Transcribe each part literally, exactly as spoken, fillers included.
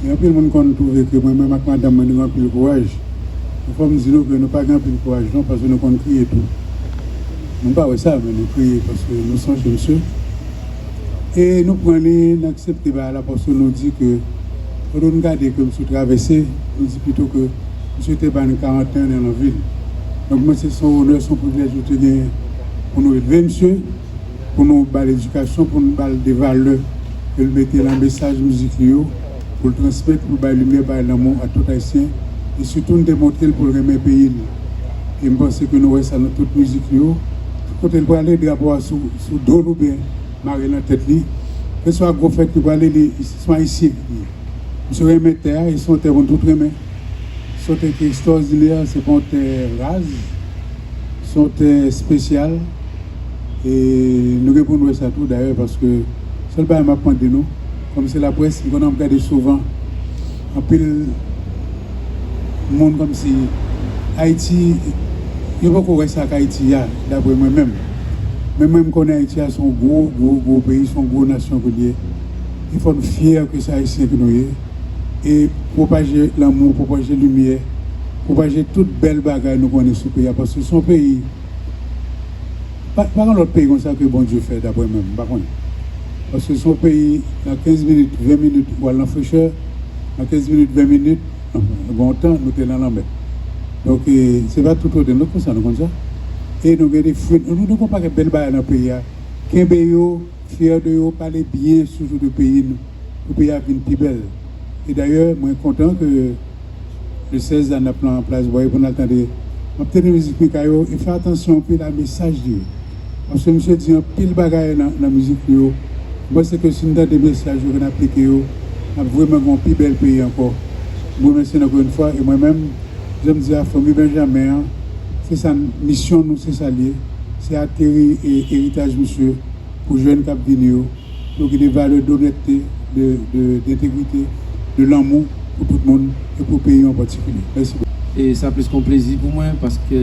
Gen anpil moun konn twouve ke mwen menm ak madanm mwen nou gen anpil kouraj. Men fò m di nou ke nou pa gen anpil kouraj non, paske nou konn kriye tou. Nou pa wè sa, men nou kriye paske nou sonje misye. E nou pran li, n aksepte bagay la paske nou di ke, lè nou gade ke misye travèse, nou di pito ke misye te ba nou karant an nan vi l. Donk mwen se, se yon onè, se yon privilèj nou te gen pou nou elve misye, pou nou ba l edikasyon, pou nou ba l de valè ke l mete nan mesaj mizik li yo, pou l transmèt, pou l bay limyè, bay lanmou a tout Ayisyen. E sitou, nou te montre l pou l renmen peyi l. E m panse ke nou wè sa nan tout mizik li yo. Tout kote l prale, drapo a sou, sou do l oubyen mare nan tèt li. Keswa gwo fèt li prale, li, se yon Ayisyen li ye. Misye renmen tè a, e se yon tè pou nou tout renmen. Se yon tè ki ekstraòdinè, se pa yon tè raz, se yon tè espesyal. E nou gen pou nou wè sa tou dayè, paske sèl bagay m ap mande nou, kòm se laprès, m konn ap gade souvan anpil moun kòmsi Ayiti, yo poko wè sa k Ayiti a, daprè mwen menm. Men mwen, m konnen Ayiti a se yon gwo, gwo, gwo peyi, se yon gwo nasyon ke l ye. E fò n fyè ke se Ayisyen ke nou ye. E pwopaje lanmou, pwopaje limyè, pwopaje tout bèl bagay nou konnen sou peyi a, paske se yon peyi, pa, pa gen lòt peyi konsa ke Bondye fè, daprè mwen, m pa konnen. Paske se yon peyi, nan kenz minit, ven minit, ou al nan frechè, nan kenz minit, ven minit, gen yon tan, nou te nan lanmè. Donk, e, se pa tout kote, nou konsa, nou konn sa. E nou gen de fwi, nou, nou gen yon pakèt bèl bagay nan peyi a. Kenbe yo, fyè de yo, pale byen sou, sou de peyi nou, pou peyi a vin pi bèl. E dayè, mwen kontan ke le sèz la, n ap nan plas Bwaye pou n al tande. M ap tande mizik Mika yo, e fè atansyon anpil a mesaj li yo. Paske misye di anpil bagay nan, nan mizik li yo. M panse ke si n tande mesaj yo, ke n aplike yo, n ap vrèman gen yon pi bèl peyi ankò. M remèsye n ankò yon fwa, e mwen menm, jan m di a, fanmi Benjamen an, se sa n, misyon nou, se sa l ye. Se ateri e eritaj misye pou jèn k ap vini yo, pou gen de valè donète, de, de, dentegrite, de lanmou pou tout moun e pou peyi an an patikilye. Mèsi bokou. E sa plis kon plezi pou mwen, paske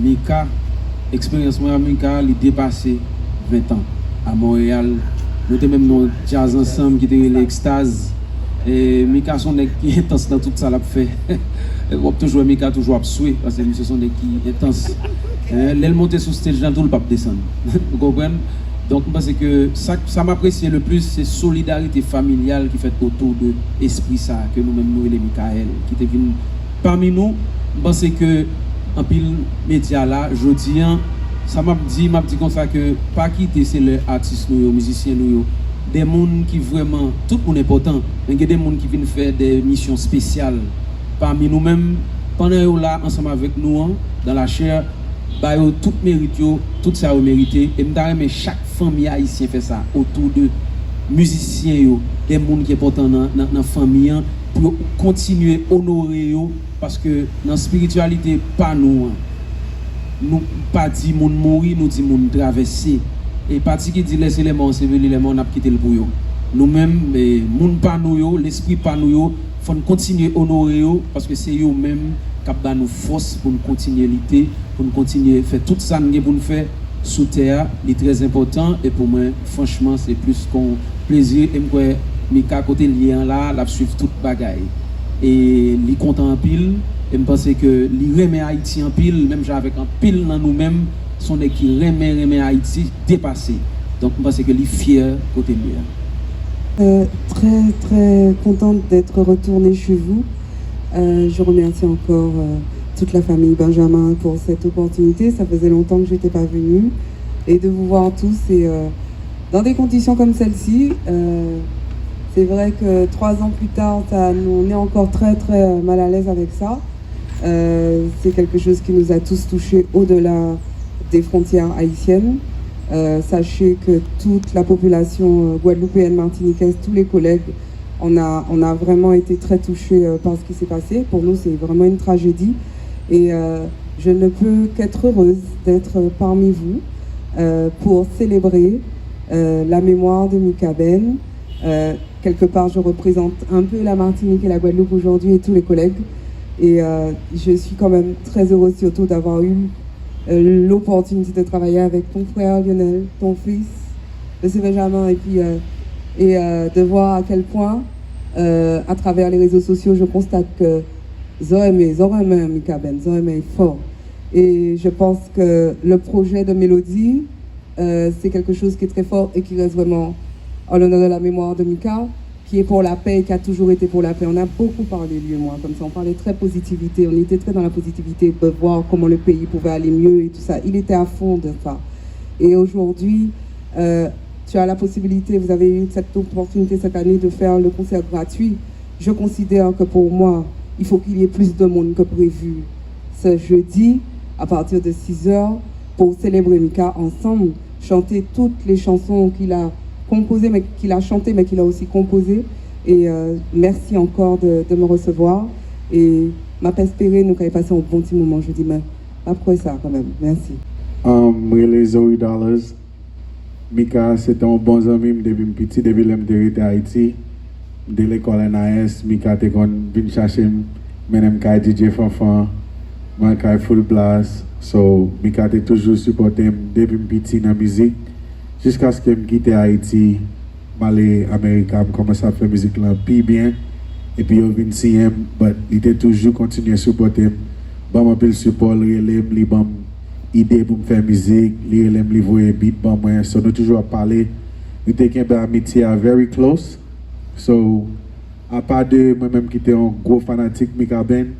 Mika, eksperyans mwen a Mika, li depase ven tan. A Monreyal, nou te menm nan yon djaz ansanm ki te rele Ekstaz. E Mika se yon nèg ki entans nan tout sa l ap fè. W ap toujou wè Mika toujou ap swe, paske misye se yon nèg ki entans. Eh, lè l monte sou stage la tou, l p ap desann. Ou konprann? Donk, m panse ke sa, sa m apresye le plis, se solidarite familyal ki fèt otou de espri sa ke nou menm nou rele Mikaèl, ki te vin pami nou. M panse ke anpil medya la, jodi an, sa m ap di, m ap di konsa ke pa kite se lè atis nou yo, mizisyen nou yo, de moun ki vrèman, tout moun enpòtan, men gen de moun ki vin fè de misyon espesyal pami nou menm, pandan yo la ansanm avèk nou an, dans la chair, ba yo tout merit yo, tout sa yo merite, e m ta renmen chak fanmi ayisyen fè sa, otou de mizisyen yo, de moun ki enpòtan nan, nan, nan fanmi an, pou yo kontinye onore yo, paske nan espirityalite pa nou an, nou pa di moun mouri, nou di moun travèse. E pati ki di laissez les morts ensevelir les morts, n ap kite l pou yo. Nou menm, e, moun pa nou yo, lespri pa nou yo, fò n kontinye onore yo, paske se yo menm k ap ba nou fòs pou n kontinye lite, pou n kontinye fè tout sa n gen pou n fè sou tè a. Li trè enpòtan, e pou mwen, franchman, se plis kon plezi. E m kwè Mika, kote l ye an la, l ap swiv tout bagay. E li kontan anpil, e m panse ke li renmen Ayiti anpil, menm jan avèk anpil nan nou menm, se yon nèg ki renmen, renmen Ayiti depase. Donk, m panse ke li fyè kote l ye a. Euh, très, très contente d'être retournée chez vous. Euh, je remercie encore, euh, toute la famille Benjamin pour cette opportunité. Ça faisait longtemps que j'étais pas venue. Et de vous voir tous, c'est, euh, dans des conditions comme celle-ci, euh, c'est vrai que trois ans plus tard, ça, nous, on est encore très, très, euh, mal à l'aise avec ça. Euh, c'est quelque chose qui nous a tous touchés au-delà des frontières haïtiennes. Euh, sachez que toute la population, euh, guadeloupéenne, martiniquaise, tous les collègues, on a, on a vraiment été très touchés, euh, par ce qui s'est passé. Pour nous, c'est vraiment une tragédie. Et, euh, je ne peux qu'être heureuse d'être parmi vous, euh, pour célébrer, euh, la mémoire de Mika Ben. Euh, quelque part, je représente un peu la Martinique et la Guadeloupe aujourd'hui et tous les collègues. Et, euh, je suis quand même très heureuse surtout d'avoir eu, euh, l'opportunité de travailler avec ton frère Lionel, ton fils, Monsieur Benjamin, et puis, euh, et, euh, de voir à quel point, Euh, à travers les réseaux sociaux, je constate que zò renmen, zò renmen Mika Band, zò renmen fò. Et je pense que le projet de Mélodie, euh, c'est quelque chose qui est très fort et qui reste vraiment en l'honneur de la mémoire de Mika, qui est pour la paix et qui a toujours été pour la paix. On a beaucoup parlé, lui et moi, comme ça. On parlait très positivité, on était très dans la positivité, de voir comment le pays pouvait aller mieux et tout ça. Il était à fond de ça. Et aujourd'hui, euh, tu as la possibilité, vous avez eu cette opportunité cette année de faire le concert gratuit. Je considère que pour moi, il faut qu'il y ait plus de monde que prévu ce jeudi à partir de six heures pour célébrer Mika ensemble, chanter toutes les chansons qu'il a composées, mais qu'il a chantées, mais qu'il a aussi composées. Et euh, merci encore de, de me recevoir. Et m ap espere nou kay pase yon bon ti moman jodi, men m ap kwè sa kanmenm. Mèsi. Um, m rele Zoe Dollars. Mika se te yon bon zanmi m depi m piti, depi lè m te rete Ayiti. M te lekòl N I S, Mika te konn vin chache m, mennen m kay D J Fanfan, mwen kay Full Blast. So, Mika te toujou sipòte m depi m piti nan mizik, jiskaske m kite Ayiti, m ale Amerika, m kòmanse ap fè mizik lan pi byen, epi yo vin siyen m, but li te toujou kontinye sipòte m, ban m anpil sipò, l rele m, li ban m ide pou m fè mizik, li rele m, li voye beat ban mwen, so nou toujou ap pale, nou te kenbe amitye a very close, so apa de mwen menm ki te yon gwo fanatik Mika Band,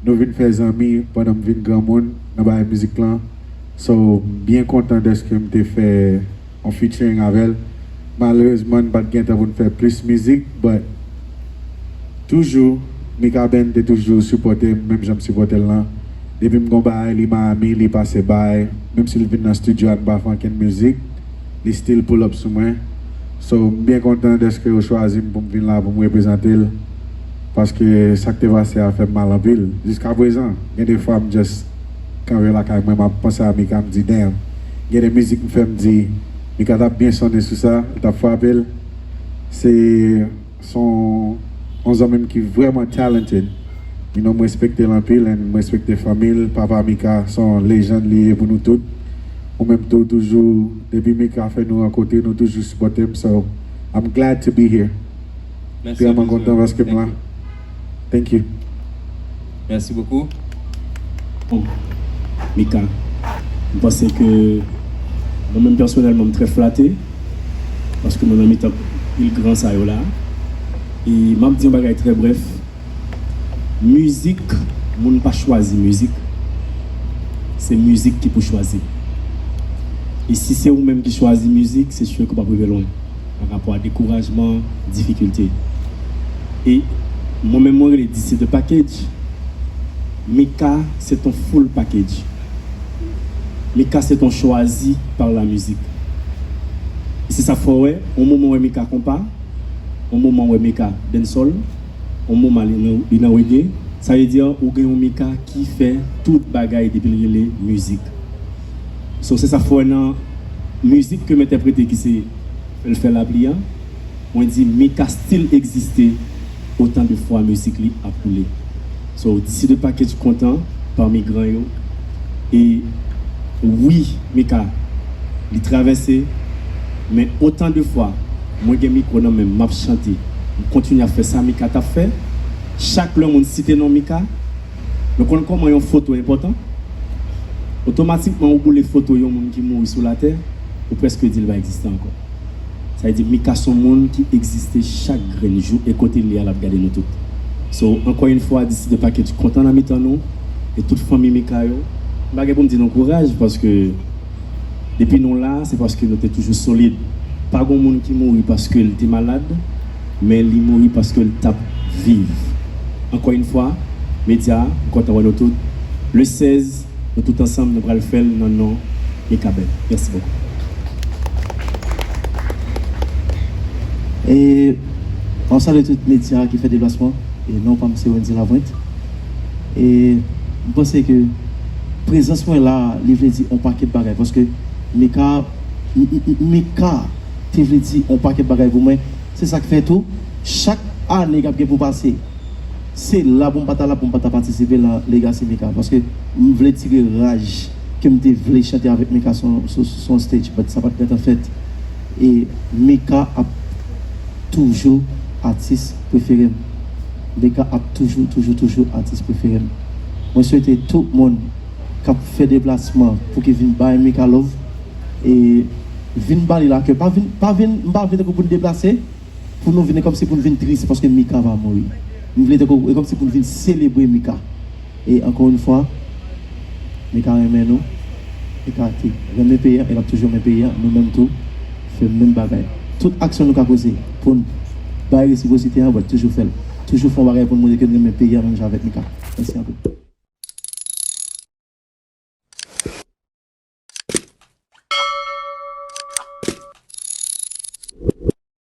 nou vin fè zanmi pandan m vin granmoun nan bagay mizik lan, so m byen kontan dèske m te fè yon featuring avè l. Malerezman, n pa t gen tan pou n fè plis mizik, but toujou, Mika Band te toujou sipòte m, menm jan m sipòte l lan. Depi m gon bagay, li Miami, li pase bay. Menm si l vin nan studio a, n pa fè ankenn mizik, li still pull up sou mwen. So, m byen kontan dèske yo chwazi m pou m vin la pou m reprezante l. Paske sa k te pase a fè m mal anpil. Jiska prezan, gen de fwa m just kanpe lakay mwen, m ap panse a Mika, m di, damn. Gen de mizik m fè, m di, Mika t ap byen sonnen sou sa, li t ap frape l. Se, se yon, yon zanmi m ki vrèman talented. You know, m respekte l anpil and m respekte fanmi l. Papa Mika se yon legend li ye pou nou tout. Ou menm tou, toujou, depi Mika fè nou rankontre, nou toujou sipòte m. So, I'm glad to be here. Vrèman kontan paske m la. Thank you. Merci beaucoup. Bon, Mika, m panse ke mwen menm pèsonèlman m trè flate paske mwen nan mitan pil gran sa yo la. E m ap di yon bagay trè brèf. Mizik, moun pa chwazi mizik. Se mizik ki pou chwazi. E si se ou menm ki chwazi mizik, se si ke w p ap rive lwen pa rapò a dekourajman, difikilte. E mwen menm mwen rele D C The Package. Mika se ton full package. Mika se ton chwazi par la mizik. E se sa fè w wè, yon moman w wè Mika konpa, yon moman w wè Mika dancehall, yon moman li nan, li nan reggae. Sa vle di ou gen yon Mika ki fè tout bagay depi l rele mizik. So se sa fè w wè nan mizik ke m entèprete ki se L fè lapli an, mwen di Mika still egziste otan de fwa mizik li ap woule. So D C The Package kontan pami gran yo. E wi, Mika, li travèse, men otan de fwa mwen gen mikwo nan men m, m ap chante, m kontinye ap fè sa Mika t ap fè. Chak lè moun site non Mika, nou konn kòman yon foto enpòtan? Otomatikman ou boule foto yon moun ki mouri sou latè, ou prèske di l pa egziste ankò. Sa vle di Mika se yon moun ki egziste chak grenn jou e kote l ye a l ap gade nou tout. So, ankò yon fwa, D C The Package kontan nan mitan nou e tout fanmi Mika yo. M pa gen pou m di nou kouraj paske depi nou la, se paske nou te toujou solid. Pa gen moun ki mouri paske l te malad, men li mouri paske l t ap viv. Ankò yon fwa, medya, m kontan wè nou tout. Le sèz, nou tout ansanm, nou pral fè l nan non Mika Band. Mèsi bokou. E m ap salye tout medya ki fè deplasman. E non pa m se Wendy Lapointe. E m panse ke prezans mwen la, li vle di yon pakèt bagay. Paske Mika, M- M- M- Mika te vle di yon pakèt bagay pou mwen. Se sa k fè tou, chak ane k ap gen pou pase, se la pou m pa ta la pou m pa ta patisipe nan legasi Mika. Paske m vle tire raj ke m te vle chante avèk Mika sou, sou, sou yon stage, but sa pa t gentan fèt. E Mika ap toujou atis prefere m. Mika ap toujou, toujou, toujou atis prefere m. Mwen swete tout moun k ap fè deplasman pou ki vin bay Mika love, e vin ba li lakè. Pa vin, pa vin, m pa vle tankou pou n deplase, pou nou vin, e kòmsi pou n vin tris paske Mika va mouri. M vle tankou, e kòmsi pou n vin selebre Mika. E ankò yon fwa, Mika renmen nou. Mika te renmen peyi a, e l ap toujou renmen peyi a. Nou menm tou, fè menm bagay. Tout aksyon nou ka poze pou n bay resipwosite an, w ap toujou fè l. Toujou fè yon bagay pou n montre ke n renmen peyi a menm jan avèk Mika. Mèsi anpil.